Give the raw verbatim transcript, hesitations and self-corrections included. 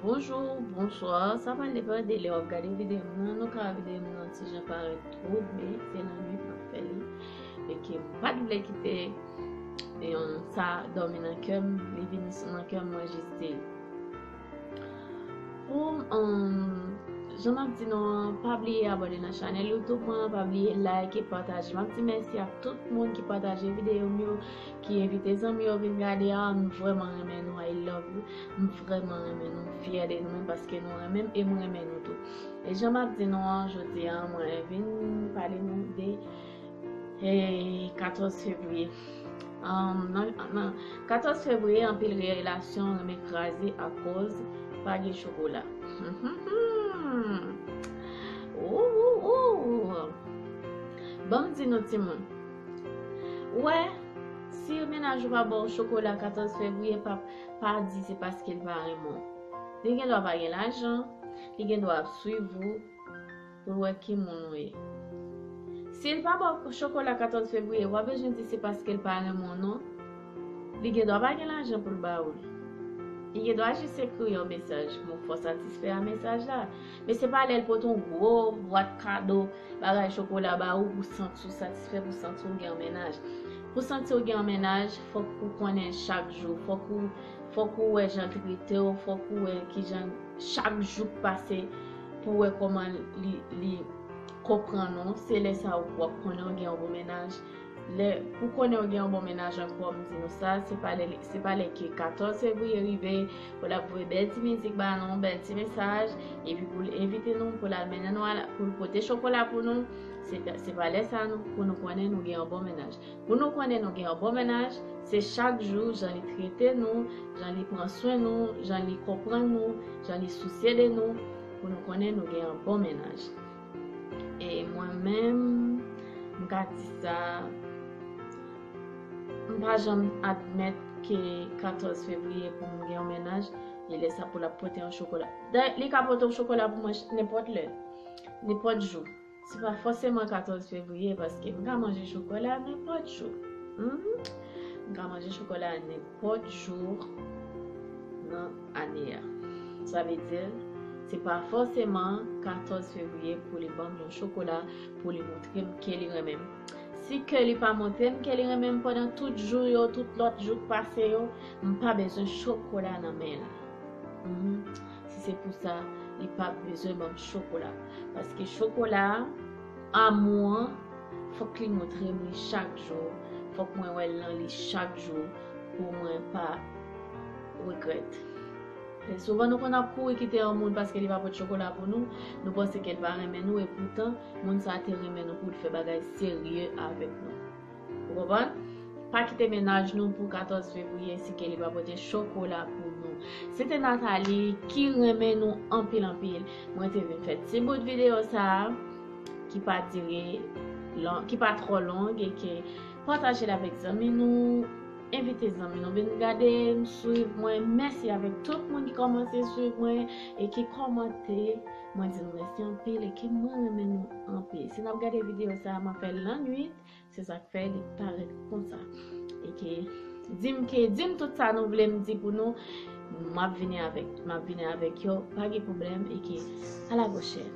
Bonjou, bonswa, sa pral depann de lè w ap gade videyo m nan. Nou ka wè videyo m nan ti jan parèt twouble, se lannwit m ap fè li. E ke m pa t vle kite yon sa dòmi nan kè m, li vin nan kè m, mwen jis di l. Pou, um, jan m ap di nou an, pa bliye abòne nan chanèl YouTube mwen, pa bliye like e pataje. M ap di mèsi ak tout moun ki pataje videyo m yo, ki envite zanmi yo vin gade a. M vrèman renmen nou, I love you. M vrèman renmen nou, m fyè de nou menm paske nou renmen m e m renmen nou tou. E jan m ap di nou an, jodi a, mwen vin pale nou de, eh, katòz fevriye. Um, nan, nan katòz fevriye, anpil relasyon renmen kraze akoz pa gen chokola. Ou, ou, ou. Ban m di nou timoun. Ou wè, si mennaj ou pa ba w chokola katòz fevriye, pa, pa di se paske l pa renmen w. Li gen dwa pa gen lajan, li gen dwa ap swiv ou pou l wè ki moun ou ye. Si l pa ba w chokola katòz fevriye, w pa bezwen di se paske l pa renmen w non. Li gen dwa pa gen lajan pou l ba ou l. Li gen dwa jis ekri yon mesaj, mwen fò satisfè a mesaj la. Men se pa lè l pote yon gwo bwat kado, bagay chokola ba ou, pou santi w satisfè, pou santi w gen yon mennaj. Pou santi w gen yon mennaj, fòk ou konnen chak jou, fòk ou, fòk ou wè jan l trete w, fòk ou wè ki jan chak jou k pase, pou wè kòman li, li konprann ou. Se lè sa w ap konnen w gen yon bon mennaj. Lè, pou konnen w gen yon bon mennaj ankò, m di nou sa, se pa lè, se pa lè ke katòz fevriye rive, pou l ap voye bèl ti mizik ba nou, bèl ti mesaj, epi pou l envite nou, pou l al mennen nou al, pou l pote chokola pou nou. Se, se pa lè sa nou, pou nou konnen nou gen yon bon mennaj. Pou nou konnen nou gen yon bon mennaj, se chak jou, jan li trete nou, jan li pran swen nou, jan li konprann nou, jan li sousye de nou, pou nou konnen nou gen yon bon mennaj. E mwen menm, m ka di sa, m pa janm admèt ke katòz fevriye pou m gen yon mennaj, e lè sa pou l ap pote yon chokola. Dayè, li ka pote yon chokola pou mwen ch-, nenpòt lè, nenpòt jou. Se pa fòseman katòz fevriye, paske m ka manje chokola nenpòt jou. Mhm. M ka manje chokola nenpòt jou nan ane a. Sa vle di, se pa fòseman katòz fevriye pou li ban m yon chokola, pou li montre m ke li renmen m. Si ke li pa montre m ke li renmen m pandan tout jou yo, tout lòt jou k pase yo, m pa bezwen chokola nan men l. Mhm. Si se pou sa, li pa bezwen ban m chokola. Paske chokola, amou an, fòk li montre m li chak jou. Fòk mwen wè l nan li chak jou pou mwen pa regrèt. E souvan nou konn ap kouri kite yon moun paske li pa pote chokola pou nou, nou panse ke l pa renmen nou, e poutan, moun sa a te renmen nou pou l fè bagay serye avèk nou. Ou konprann? Pa kite mennaj nou pou katòz fevriye si ke li pa pote chokola pou nou. Se te Nathalie ki renmen nou anpil, anpil. Mwen te vin fè ti bout videyo sa a, ki pa dire lon-, ki pa twò long, e ke pataje l avèk zanmi nou, envite zanmi nou vin gade m, swiv mwen. Mèsi avèk tout moun ki kòmanse swiv mwen e ki kòmante. Mwen di nou mèsi anpil e ke mwen renmen nou anpil. Si n ap gade videyo sa a, m ap fè l lannwit. Se sa k fè li parèt konsa. E ke di m ke, di m tout sa nou vle m di pou nou, m ap vini avèk, m ap vini avèk yo, pa gen pwoblèm, e ke a la pwochèn.